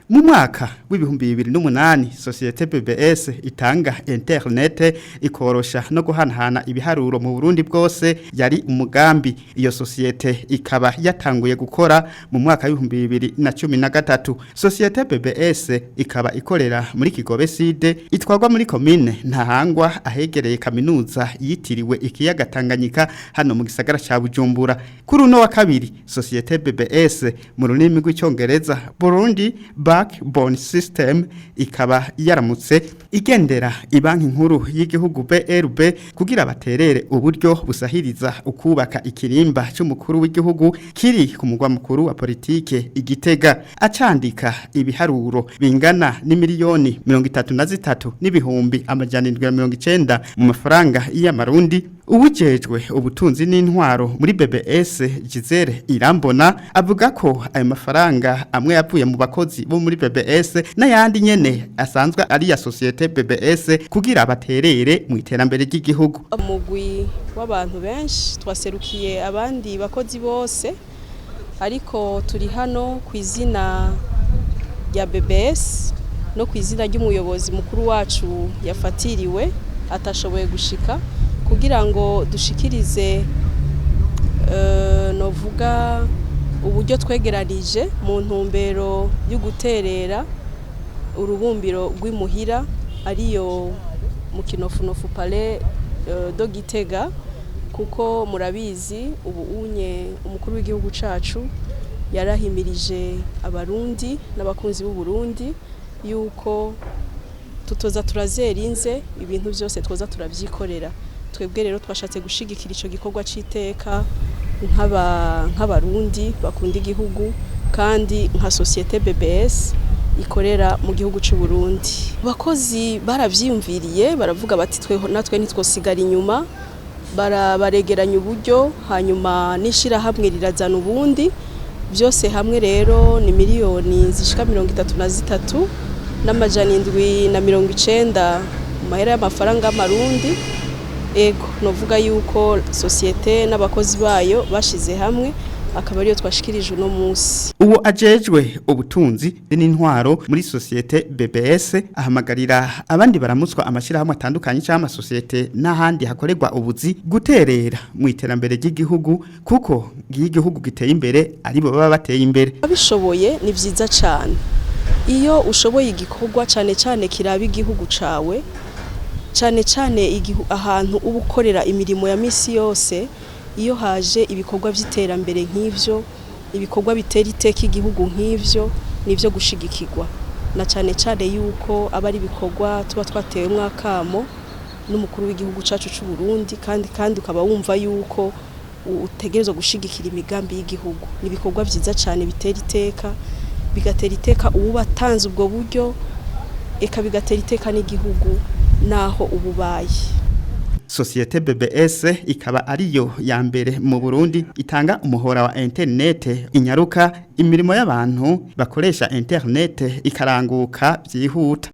Mu mwaka w'2008, société BBS itanga internet ikorosha no guhanahana ibiharuro mu Burundi bwose yari umugambi. Iyo société ikaba yatanguye gukora mu mwaka w'2013. Société BBS ikaba ikorera muri Kigobe Sud, itwarwa muri commune Ntahangwa, ahegereye kaminuza yitiriwe ikiyaga Tanganyika, hano mu gisagara ca Bujumbura. Kuri uno wa kabiri, société BBS, mu rurimi rw'Icyongereza Burundi Backbone System, ikaba yaramutse igendera Ibanki Nkuru y'Igihugu BRB kugira baterere uburyo busahiriza ukubaka ikirimba cy'umukuru w'igihugu kiri ku mugwa mukuru wa politike Igitega. Acandika ibiharuro bingana n'imiliyoni 33,790 mu mafaranga y'Amarundi, uwujejwe ubutunzi n'intwaro muri BBS, Gisele Irambona, avuga ko ayo mafaranga amwe yavuye mu bakozi bo muri BBS n'ayandi nyene asanzwe ari ya société BBS kugira baterere mu iterambere ry'igihugu. Umugwi w'abantu benshi twaserukiye abandi bakozi bose, ariko turi hano ku izina rya BBS no ku izina ry'umuyobozi mukuru wacu yafatiriwe atashoboye gushika, kugira ngo dushikirize novuga uburyo twegeranije mu ntumbero yo guterera urubumbiro rw'imuhira, ariyo mu Kinofunofu, Palais de Gitega, kuko murabizi ubu unye umukuru w'igihugu cacu yarahimirije Abarundi n'abakunzi b'u Burundi yuko tutoza turazerinze, ibintu byose twoza turavyikorera. Twebwe rero twashatse gushigikira ico gikorwa c'iteka nk'Abarundi bakunda igihugu, kandi nka société BBS ikorera mu gihugu c'u Burundi. Abakozi baravyiyumviriye, baravuga bati: "Twe natwe ntitwosigara inyuma." Baregeranya uburyo, hanyuma n'ishirahamwe rirazana ubundi. Byose hamwe rero ni miliyoni zishika 33,790 mu mahera y'amafaranga y'Amarundi. Ego, novuga yuko société n'abakozi bayo bashize hamwe, akaba ariyo twashikirije uno munsi. Uwo ajejwe ubutunzi n'intwaro muri société BBS ahamagarira abandi baramutswa amashirahamwe atandukanye cyangwa amasosiyete n'ahandi hakorerwa ubuzi guterera mu iterambere ry'igihugu, kuko iyo igihugu giteye imbere aribo baba bateye imbere. Abishoboye ni vyiza cyane. Iyo ushoboye igikorwa, cyane cyane kiraba igihugu cawe, cyane cyane ahantu uba ukorera imirimo ya misi yose, iyo haje ibikorwa by'iterambere nk'ivyo, ibikorwa bitera iteka igihugu nk'ivyo, nivyo gushigikirwa, na cyane cyane yuko aba ari ibikorwa tuba twatewemwo akamo n'umukuru w'igihugu cacu c'u Burundi, kandi ukaba wumva yuko utegerezwa gushigikira imigambi y'igihugu. Ni ibikorwa vyiza cyane bitera iteka, bigatera iteka uwuba atanze ubwo buryo, eka bigatera iteka n'igihugu naho ububaye. Société BBS ikaba ariyo ya mbere mu Burundi itanga umuhora wa internet inyaruka, imirimo y'abantu bakoresha internet ikaranguka byihuta.